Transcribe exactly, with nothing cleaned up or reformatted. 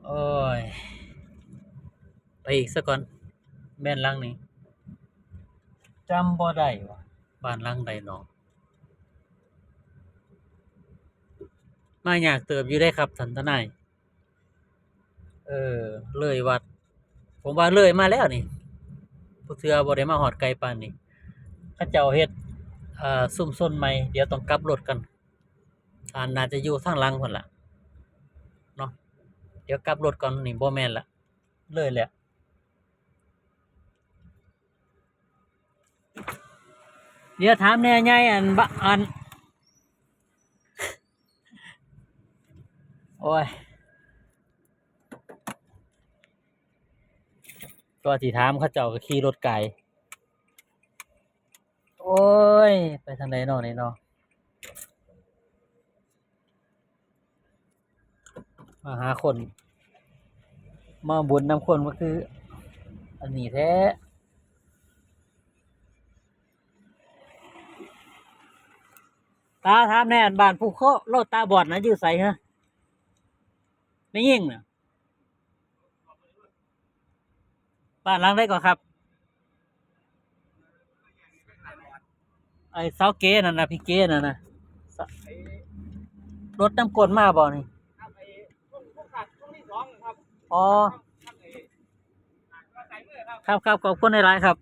โอ้ย ไปอีกซะก่อน แม่นหลังนี้ จำบ่ได้ว่าบ้านหลังใดเนาะ มายากเติบอยู่เด้ครับท่านทนาย เออ เลยวัด ผมว่าเลยมาแล้วนี่ ผู้เทื่อบ่ได้มาฮอดไกลปานนี้ เขาเจ้าเฮ็ด เอ่อ ชุมชนใหม่ เดี๋ยวต้องกลับรถกัน อ่า น่าจะอยู่ทางหลังพุ่นล่ะ เนาะ เดี๋ยวกลับรถก่อน นี่บ่แม่นละ เลยแล้ว เดี๋ยวถามแหน่ ใหญ่ อันบะ อัน โอ้ย ตัวสิถามเขาเจ้าก็ขี่รถไกล โอ้ย ไปทางใดเนาะนี่เนาะ มาหาคน มาบุญนำคนก็คือ อันนี้แท้ ตาถามแหน่ อันบ้านผู้เคาะโลดตาบอดนะอยู่ไสฮะ แม่ยิ่งน่ะ บ้านหลังใดก่อนครับ ไอ้เสาเก๋นั่นนะ พี่เก๋นั่นนะ เสา รถน้ำกรดมาบ่นี่ อ๋อ ครับ ครับ ขอบคุณหลายๆครับ